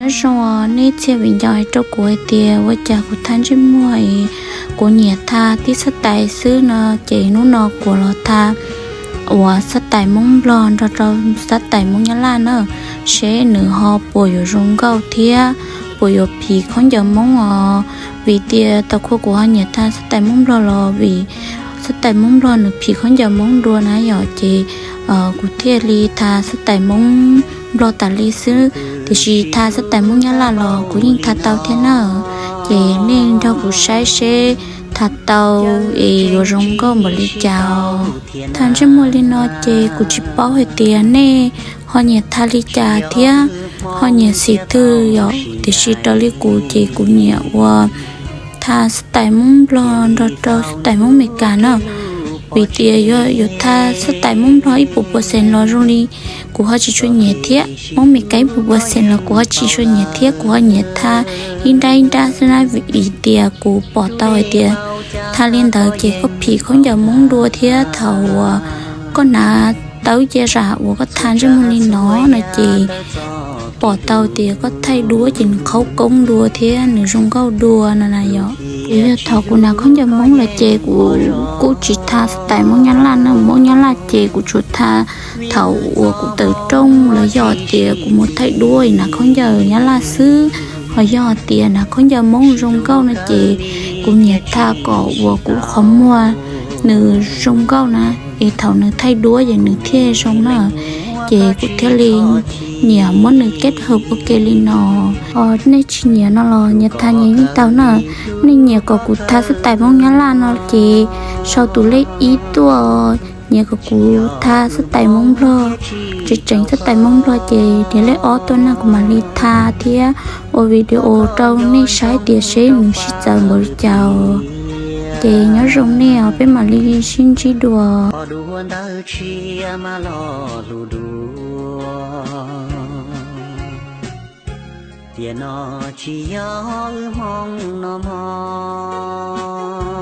Zoo, nej txhia viv ncaus hais rau kuv hais tias ua cas kuv tha ntsej muag es kuv nyiam tha tib xab tais xwb no, ces hnub no kuv los tha uas xab tais Hmoob Nplog nrog rau xab tais Hmoob Nyab Laj na, seb nws ho puas yuav zoo nkauj thiab puas yuav phim khaub ncaws Hmoob os. Vim tias thaum kuv ho nyiam tha xab tais Hmoob Nplog los vim xab tais Hmoob Nplog nws phim khaub ncaws Hmoob dua na yom, ces kuv thiaj li tha xab tais Hmoob Nplog tas li xwb, tiam sis tha xab tais Hmoob Nyab Laj los kuv yeej tha tau thiab na. Ces nej nrog kuv saib seb tha tau es yuav zoo nkauj npaum li cas. Tha ntsej muag li no ces kuv tsis paub hais tias nej ho nyiam tha li cas thiab ho nyiam xim twg yom, tiam sis raws li kuv ces kuv nyiam uas tha xab tais Hmoob Nplog nrog rau xab tais Hmoob Meskas na. Vim tias yog yuav tha xab tais Hmoob Nplog ib puas pua xees los zoo li kuv ho tsis tshua nyiam thiab, Hmoob Meskas ib puas pua xees los kuv ho tsis tshua nyiam thiab, kuv ho nyiam tha ib nrab ib nrab xwb na, vim tias kuv pom tau hais tias tha li ntawd ces koj phim khaub ncaws Hmoob dua thiab thaum uas koj hnav tau ib ce zam uas koj tha ntsej muag li no no ces pom tau tias koj thaij duab ces nws qhaub koob dua thiab nws zoo nkauj dua no na yom. Ces yog thaum kuv hnav khaub ncaws Hmoob lawm ces kuv kuj tsis tha xab tais Hmoob Nyab Laj na, Hmoob Nyab Laj ces kuv tsuas tha thaum uas kuv tawm rooj los yog tias kuv mus thaij duab es hnav khaub ncaws Nyab Laj xwb. Ho yog tias hnav khaub ncaws Hmoob zoo nkauj no ces kuv nyiam tha kom uas kuv qhov muag nws zoo nkauj na, es thaum nws thaij duab ces nws thiaj zoo na. Ces kuv thiaj li nyiam muab nws keb hawm ua ke li no. Ho nej tsis nyiam no los nyias tha nyias yeej tau na. Nej nyiam kom kuv tha xab tais Hmoob Nyab Laj no ces sau tus lej ib tuaj. Nyiam kom kuv tha xab tais Hmoob Nplog, tseem tseem xab tais Hmoob Nplog ces nias lej ob tuaj na, kuv mam li tha thiab ua video rau nej saib tias seb nws sib txawv npaum li cas. Ces nyob zoo nej os, peb mam li sib ntsib dua. Ua ntawd tsis yog wb Hmoob no mog.